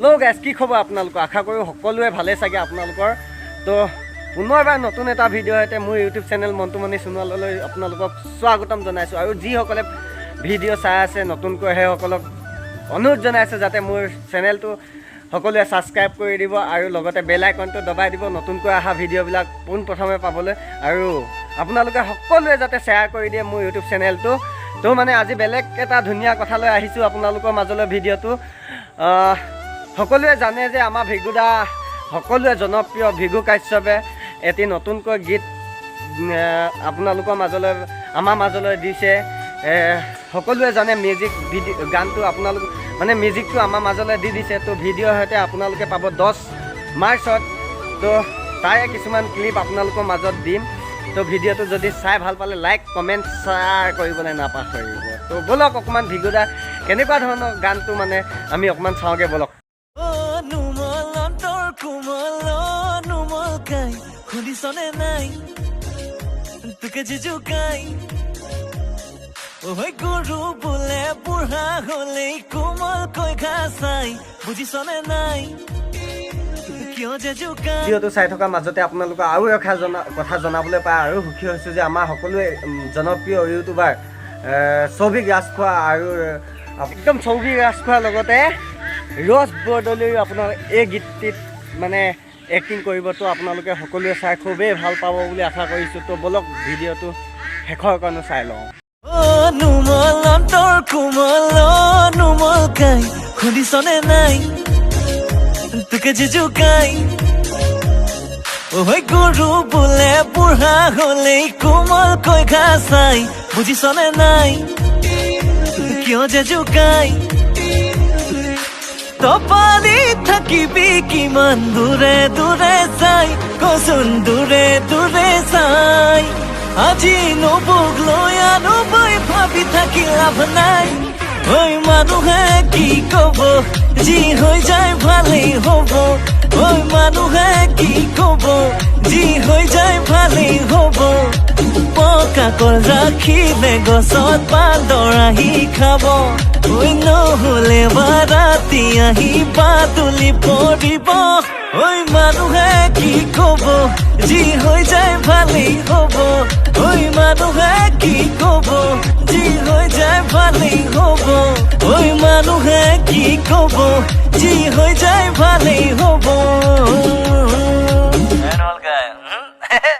Hello' guys, কি খবৰ আপোনালোকৰ? আশা কৰোঁ সকলোৱে ভালে চাগে আপোনালোকৰ। তো পুনৰবাৰ নতুন এটা ভিডিঅ' সৈতে মোৰ ইউটিউব চেনেল মন্টুমণি সোণোৱাললৈ আপোনালোকক স্বাগতম জনাইছোঁ। আৰু যিসকলে ভিডিঅ' চাই আছে নতুনকৈ, সেইসকলক অনুৰোধ জনাইছোঁ যাতে মোৰ চেনেলটো সকলোৱে ছাবস্ক্ৰাইব কৰি দিব আৰু লগতে বেল আইকনটো দবাই দিব নতুনকৈ অহা ভিডিঅ'বিলাক পোনপ্ৰথমে পাবলৈ। আৰু আপোনালোকে সকলোৱে যাতে শ্বেয়াৰ কৰি দিয়ে মোৰ ইউটিউব চেনেলটো। তো মানে আজি বেলেগ এটা ধুনীয়া কথা লৈ আহিছোঁ আপোনালোকৰ মাজলৈ ভিডিঅ'টো। সকলোৱে জানে যে আমাৰ ভৃগুদা, সকলোৱে জনপ্ৰিয় ভৃগু কাশ্যপে এটি নতুনকৈ গীত আপোনালোকৰ মাজলৈ, আমাৰ মাজলৈ দিছে। সকলোৱে জানে মিউজিক ভিডিঅ' গানটো আপোনালোক মানে মিউজিকটো আমাৰ মাজলৈ দি দিছে। তো ভিডিঅ'ৰ সৈতে আপোনালোকে পাব 10 মাৰ্চত। তো তাৰে কিছুমান ক্লিপ আপোনালোকৰ মাজত দিম। তো ভিডিঅ'টো যদি চাই ভাল পালে লাইক, কমেণ্ট, শ্বেয়াৰ কৰিবলৈ নাপাহৰিব। তো ব'লক, অকণমান ভৃগুদা কেনেকুৱা ধৰণৰ গানটো মানে আমি অকণমান চাওঁগৈ ব'লক। নোমল অন্তৰ কোমল নোমল কাই, শুনিছনে নাই তোকে যে জোকাই? ঐ গৰু বোলে বুঢ়া হলেই কোমলকৈ ঘাঁহ চাই, বুজিছনে নাই কিয় যে জোকাই? ভিডিঅ'টো চাই থকাৰ মাজতে আপোনালোকক আৰু এষাৰ কথা জনাবলৈ পাই আৰু সুখী হৈছোঁ যে আমাৰ সকলোৱে জনপ্ৰিয় ইউটিউবাৰ সৌভিক ৰাজখোৱা আৰু একদম সৌভিক ৰাজখোৱাৰ লগতে ৰজ বৰদলৈও আপোনাৰ এই গীতটিত মানে এক্টিং কৰিব। তো আপোনালোকে সকলোৱে চাই খুবেই ভাল পাব বুলি আশা কৰিছোঁ। তো ব'লক, ভিডিঅ'টো শেষৰ কাৰণে চাই লওঁ। অ নোমল অন্তৰ কোমল নোমল কাই, শুনিছনে নাই তোকে যে জোকাই? ঐ গৰু বোলে বুঢ়া হলেই কোমলকৈ ঘাঁহ চাই, বুজিছনে নাই কিয় যে জোকাই? তপালি থাকিবি কিমান দূৰে দূৰে চাই, কচোন দূৰে দূৰে চাই। আজি নবৌক লৈ আনো বৈ ভাবি থাকি লাভ নাই। ঐ মানুহে কি কব, যি হৈ যায় ভালেই হব। ঐ মানুহে কি কব, যি হৈ যায় ভালেই হব। পকা কল ৰাখিলে গছত বান্দৰ আহি খাব, ঐ নহলে বা ৰাতি আহি বাদুলি পৰিব। ঐ মানুহে কি কব, যি হৈ যায় ভালেই হব। ঐ মানুহে কি কব, যি হৈ যায় ভালেই হব। ঐ মানুহে কি কব, যি হৈ যায় ভালেই হব।